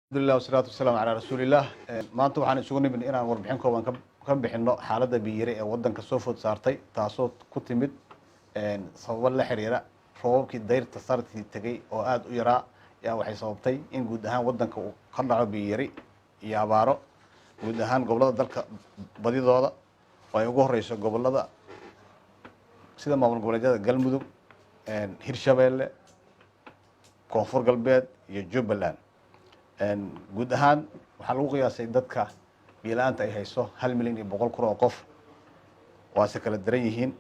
Alxamdulilah wasalaatu wasalaamu calaa rasuulilah. Maanta waxaan isugu nimid inaan warbixin kooban ka bixino xaaladda biyare ee waddanka soo food saartay, taasoo ku timid sababo la xiriira roobabkii dayrta sanadkii tegay oo aada u yaraa. Yaa waxay sababtay in guud ahaan waddanka uu ka dhaco biyari iyo abaaro guud ahaan gobollada dalka badidooda, oo ay ugu horeyso gobollada sida maamul goboleedyada Galmudug, Hirshabeelle, Koonfur Galbeed iyo Jubbaland. Guud ahaan waxaa lagu qiyaasay dadka biyo-la-aanta ay hayso 1,100,000 oo qof, waase kala daran yihiin.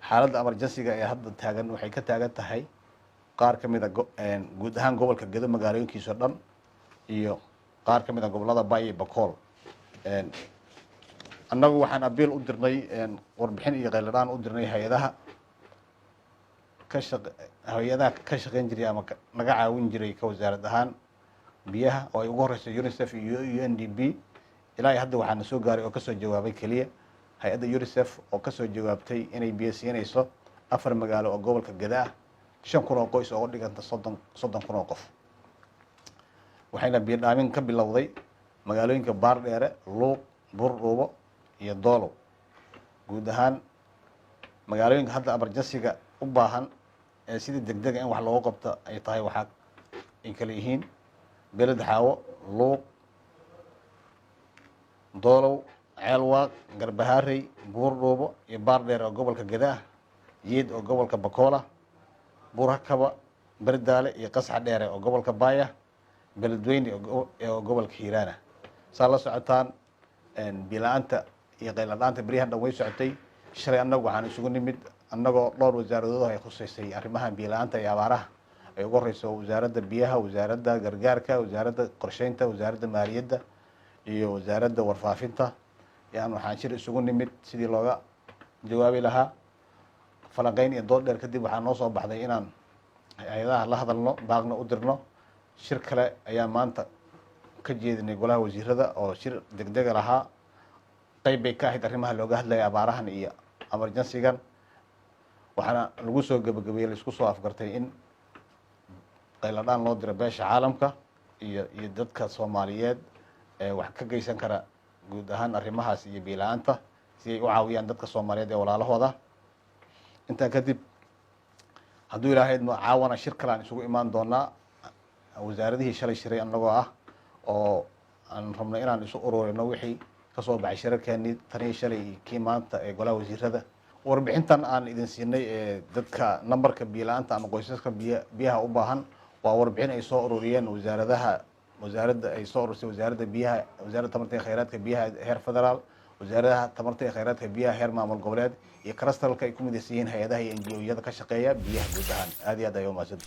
Xaaladda emergency-ga ee hadda taagan waxay ka taagan tahay qaar ka mid a guud ahaan gobolka Gedo magaalooyinkiisa o dhan iyo qaar ka mid a gobollada Bay iyo Bakool. Annagu waxaan appeal u dirnay, warbixin iyo qayladhaan u dirnay hay-adaha ka shaqeyn jiray ama naga caawin jiray ka wasaarad ahaan biyaha, oo ay ugu horeyso UNICEF iyo UNDP. Ilaa hadda waxaana soo gaaray oo kasoo jawaabay keliya hay-adda UNICEF, oo kasoo jawaabtay inay biyo siinayso afar magaalo oo gobolka Geda ah, 5,000 oo qoys oo u dhiganta 30,000 oo qof. Waxayna biyo dhaamin ka bilowday magaalooyinka Baardheere, Luuq, Buurdhuubo iyo Doolow. Guud ahaan magaalooyinka hadda emergency-ga u baahan ee sidii degdega in wax loogu qabto ay tahay waxaa ay kala yihiin Beled Xaawo, Luuq, Doolow, Ceelwaaq, Garbahaarey, Buurdhuubo iyo Baardheer oo gobolka Geda ah, Yeed oo gobolka Bakoola, Buurhakaba, Berdaale iyo Qasxa Dheere oo gobolka Baaya, Beledweyne oo gobolka Hiiraana. Saa la socotaan, biyo-la-aanta iyo qayladhaanta beryahan dhan way socotay. Shalay annagu waxaan isugu nimid annagoo dhowr wasaaradood ay khuseysay arrimahan biyo-la-aanta iyo abaaraha, ay ugu horeyso Wasaaradda Biyaha, Wasaaradda Gargaarka, Wasaaradda Qorsheynta, Wasaaradda Maaliyadda iyo Wasaaradda Warfaafinta. Yaan waxaan shir isugu nimid sidii looga jawaabi lahaa. Falanqeyn iyo dood dheer kadib waxaa noo soo baxday inaan hay-adaha la hadalno, baaqna u dirno. Shir kale ayaa maanta ka jeedinay golaha wasiirada oo shir degdega lahaa. Qayb bay ka ahayd arrimaha looga hadlaya abaarahan iyo emergency-gan. Waxaana lagu soo gebagabeeyey, laisku soo afgartay in qayladhaan loo diro beesha caalamka iyo dadka Soomaaliyeed ee wax ka geysan kara guud ahaan arrimahaas iyo biyo-la-aanta, si ay u caawiyaan dadka Soomaaliyeed ee walaalahooda. Intaa kadib, hadduu Ilaahay idmo, caawana shir kale aan isugu imaan doonaa wasaaradihii shalay shiray, annagoo ah oo aan rabno inaan isu ururino wixii kasoo baxay shirarkeenii taniyo shalay iyo kii maanta ee golaha wasiirada. Warbixintan aan idin siinay ee dadka nambarka biyo-la-aanta ama qoysaska biyaha u baahan waa warbixin ay soo ururiyeen wasaaradaha, wasaaradda ay soo urursay Wasaaradda Biyaha, Wasaaradda Tamarta iyo Kheyraadka Biyaha heer federaal, Wasaaradaha Tamarta iyo Kheyraadka Biyaha heer maamul goboleed iyo cluster-ka ay ku midaysan yihiin hay-adaha iyo NGO-yada ka shaqeeya biyaha guud ahaan. Aad iyo aad ay umahadsan.